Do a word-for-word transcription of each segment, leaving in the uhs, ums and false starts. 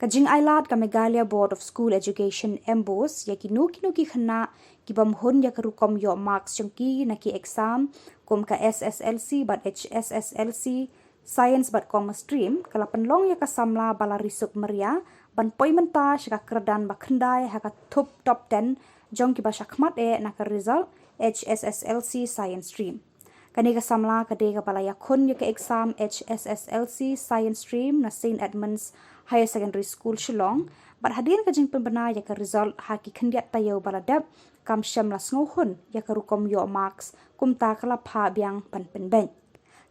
Jingailad ka Meghalaya Board of School Education, MBOSE, ïa kino kino ki khynnah ki bym hun ïa ka rukom ïoh marks jong ki na ki exam kum ka SSLC bad HSSLC, Science bad Commerce stream, ka la pynlong ïa ka samla Balarisuk Maria ban poi mynta sha ka kyrdan ba khyndai ha ka thup top ten jong kiba shakhmat eh na ka result HSSLC Science stream. Kane ka samla ka dei kaba la ïakhun ïa ka exam HSSLC Science stream na Saint Edmund's Higher Secondary School, Shillong, bad hadien ka jingpynbna ïa ka result ha ki khyndiat taïew ba la dep, kam shym la sngewhun ïa ka rukom ïoh marks, kumta ka la phah biang ban pynbeit.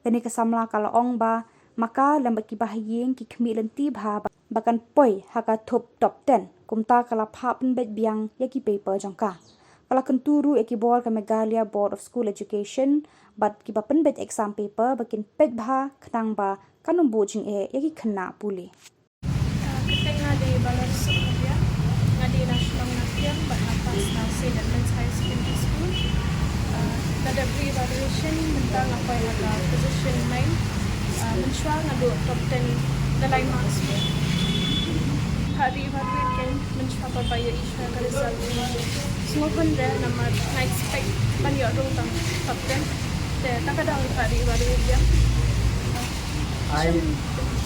Kane ka samla ka la ong ba ma ka lem bad kiba ha ïing ki khmih lynti bha ba, ba kan poi ha ka thup top ten, kumta ka la phah pynbeit biang ïa ki paper jong ka. Ka la kyntu ruh ïa ki bor ka Meghalaya Board of School Education bad kiba pynbeit exam paper ba kin peit bha khnang ba kan ym buh jingeh ïa ki khynnah pule. Ah, kyrteng nga dei Balarisuk Maria. Nga dei na Shillong na Kiang bad nga pass na Saint Edmund's Higher Secondary School. Ah, la dep re-evaluation, mynta nga poi ha ka position nine. Ah, mynshuwa nga duh top ten da lai marks. Phah re-evaluate kein, mynshuwa ba ïohi shuwa ka result. Sngewhun re namar nga expect ban ïoh rung tang top ten. Te ta ka daw ngi phah re-evaluate biang. Ai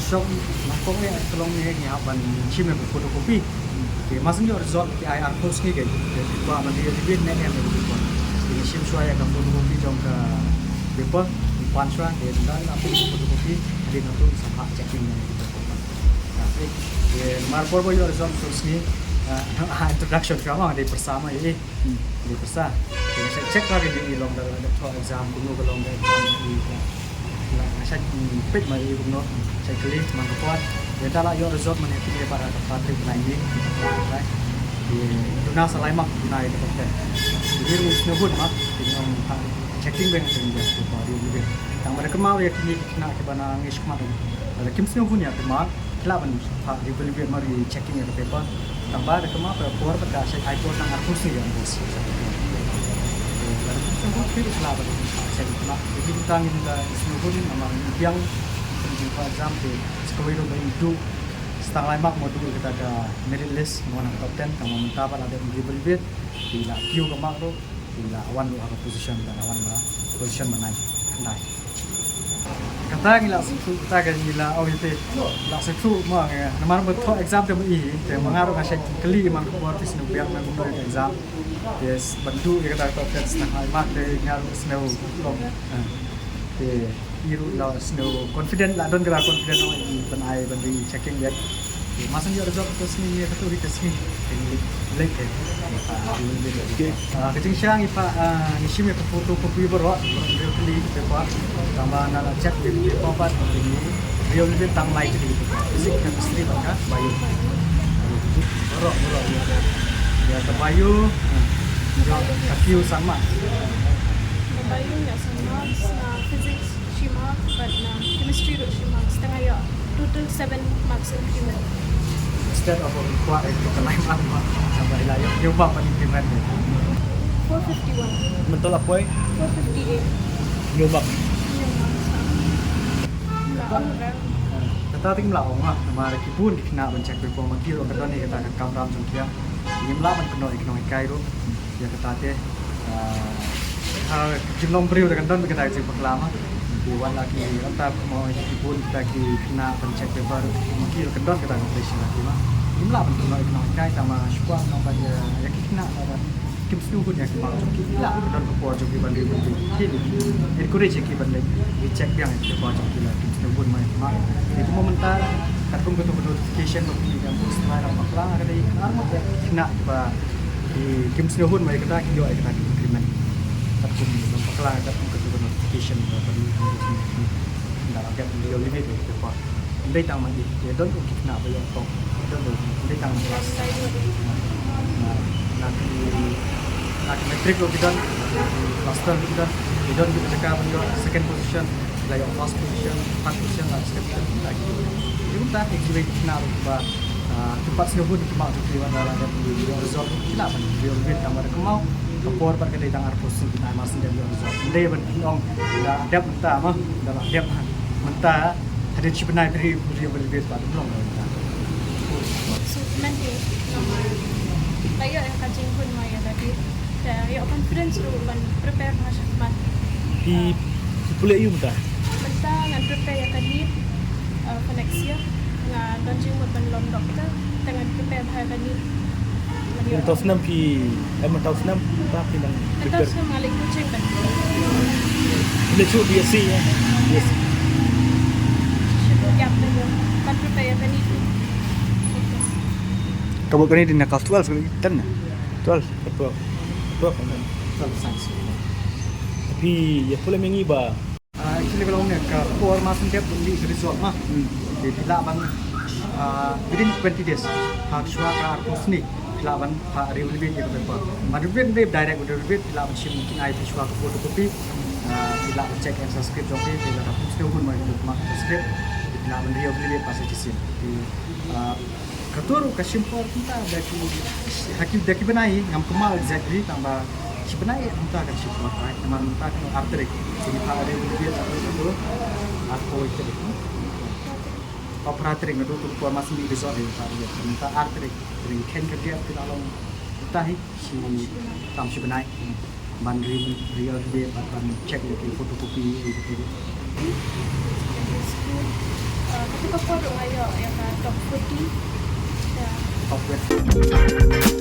shong, nyngkong ïa ka long ne ngi hap ban shim ïa ka photocopy. Te ma shu ïoh result ki ai arphew sngi kein. Te ba ban ïa repeat ne em ïa ka paper. Te ngi shim shuwa ïa ka photocopy jong ka paper, ngi pan shuwa, te nda la photocopy, hadien nangta sa phah checking ïa ka paper. Te mar por ba ïoh result arphew sngi, ah, introduction ka ma dei pyrsa ma ïa. Hmm. Dei pyrsa. Te nga shait check ba ka dei i long da, da thoh exam kumno, ka long ka exam i ka. Nga shait, hmm, peit ma i kumno, shait kylli man ka por. Te da la ïoh result man ïa kine ba ka Patrick nine ni. Te duna sa lai mark duna ïa ka top ten. Te i ruh sngewbha ma, te nga ong ha checking ba nga shait ïa ka por ïa ka. Tang ba da kynmaw ïa kine ki khynnah kiba na ngi shakmat. Lada kim sngewbha ïa ka mark, ki lah ban phah re-evaluate mar re-checking ïa ka paper. Tang ba da kynmaw ka por ba ka shait ai por tang arphew sngi ïa ka bos. Lada kim sngewbha ki lah ban phah check ïa ka mark. Te kita ngim da sngewbha namar ngi biang kum jingpynbna exam te sa kawei ruh ba i duh sa tang lai mark mo duh ïa kata ka merit list mo na ka top ten, tang ba mynta ba la dep re-evaluate te i la kiew ka mark ruh. Te i la wan ruh ha ka position, ba la wan ha ka position ba nine, khyndai. Kata ngi la sngewthuh, kata ka ngi la, oh, te la sngewthuh ma nga, namar ba thoh exam te ma i, te ma nga ruh nga shait kylli man ka por te sngewbiang na kumno ka exam. Te ban duh ïa kata ka top ten sa tang lai mark te nga ruh sngewlong. Te i ruh la sngewconfident, la don kata confident ong i ban ai ban re-checking ïa. Te ma shu ïoh result ka sngi ïa kata ka sngi. Te ngi leit, leit te. Okay. Ah, ka jingshisha ngi phah, ah, ngi shim ïa ka photocopy baroh, baroh ngi re-evaluate ïa ka paper. Tang ba na la check ïa ka paper pat, te ngi re-evaluate tang lai tylli ïa ka paper. Physics, chemistry bad ka bio. Baroh, baroh ïa ka, ïa ka bio. Ïa ka kiew san mark. Bio ïa san mark, na physics shi mark, bad na chemistry ruh shi mark. Te nga ïoh total seven marks increment. Instead of kwah ïa ka lai mark, namar i la ïoh hynñiew mark ban increment. Four fifty-one. Mynta la poi? Four fifty-eight. Hynñiew mark. Hynñiew mark. Kata te ngim lah ong ma, namar ki bun ki khynnah ban check paper ma ki ruh ka don ïa kata ka kamram jong ki. Ngim lah ban kynnoh ïa ki nonghikai ruh ïa kata te. Ah, ha jinglong briew te kan don kata ka jingpakla ma. Te wat la ki, ynda kumno ki bun kita ki khynnah ban check paper ma ki ruh kan don kata ka pressure ha ki ma. Ngim lah ban kynnoh ïa ki nonghikai, tang ma shu kwah ban ong ba ïa ki khynnah ba kim sngewhun ïa ki mark jong ki, ki lah, ka don ka por jong ki ban ri ban ri. Ki encourage ïa ki ban leit check biang ïa ki paper jong ki, la kim sngewhun ma ïa ki mark. Te kumba mynta katkum kato ka notification ba phi ïa ka MBOSE, la bakla ka dei ar ngut ïa ki khynnah ba ki kim sngewhun ma ïa kata, ki ïoh ïa kata ka increment. Katkum ba bakla katkum kato ka notification ba phi ïa ka MBOSE, la dep ïa ka limit ïa ki paper. Ym dei tang ma i, ïa don ruh ki khynnah ba ïoh top. Ïa don ruh, ym dei tang ma class. Na, na ki, na ki matric ruh ki don, class twelve ruh ki don. Ïa don ruh ki jaka ban ïoh second position, la ïoh first position, third position, la second position, la ki. Ïa kumta ki kiwei ki khynnah ruh ba, ah, kim pat sngewhun ki mark jong ki, wat la dep ïoh result ki lah ban ïoh limit, tang ba da kynmaw ka por bad ka dei tang arphew sngi, ki nai mar shen dep ïoh result. Ym dei ban ong da dep mynta ma, da la dep mynta. Hadien shi bnai phi re-evaluate pat, ym long mynta. Ko So, mynta nga la ïoh ïa ka jinghun ma ïa lade. Te ïoh confidence ruh ban prepare ma shakhmat. Phi phi pule ïa u mynta? Mynta ngan prepare ïa ka NEET, uh, for next year. Nga don jingmut ban long doctor. Te ngan prepare bha ïa ka NEET. Mynta snem phi, eh, mynta snem mynta phi nang prepare. Mynta snem nga leh coaching ban. Leh shu BSc, eh. BSc. Shu ïap ban prepare ïa ka NEET. Ka bok kane dei na class twelve kali, ten na? Twelve. Twelve. Twelve. Twelve science. Phi ïa pule mynta ba. Ah, actually ka long ne ka por ma shen dep ban lih result ma. Hmm. Te phi lah ban, ah, within twenty days. Ha shuwa ka arphew sngi phi lah ban phah re-evaluate ïa ka paper. Ban re-evaluate direct, ban re-evaluate phi lah ban shim, kin ai phi shuwa ka photocopy. Ah, phi lah ban check answer script jong phi, phi lah ban check hun ma ka script. Phi lah ban re-evaluate pass shisien. Te, ah, kato ruh ka shim por kumta da ki, ha ki, da ki bnai ngam kynmaw exactly tang ba shi bnai kumta ka shim por, right? Namar mynta ka ar tarik. Te phi lah re-evaluate kato ar tarik. Ar tarik naduh ka por ma shen lih result hi, mynta ar tarik. Te khein ka gap phi lah long kumta hi shi, tam shi bnai. Ban re-, re-evaluate bad ban check ïa ki photocopy, ïa ki. Uh, kato ka por ruh nga ïoh ïa ka top forty. Ïa. Top forty.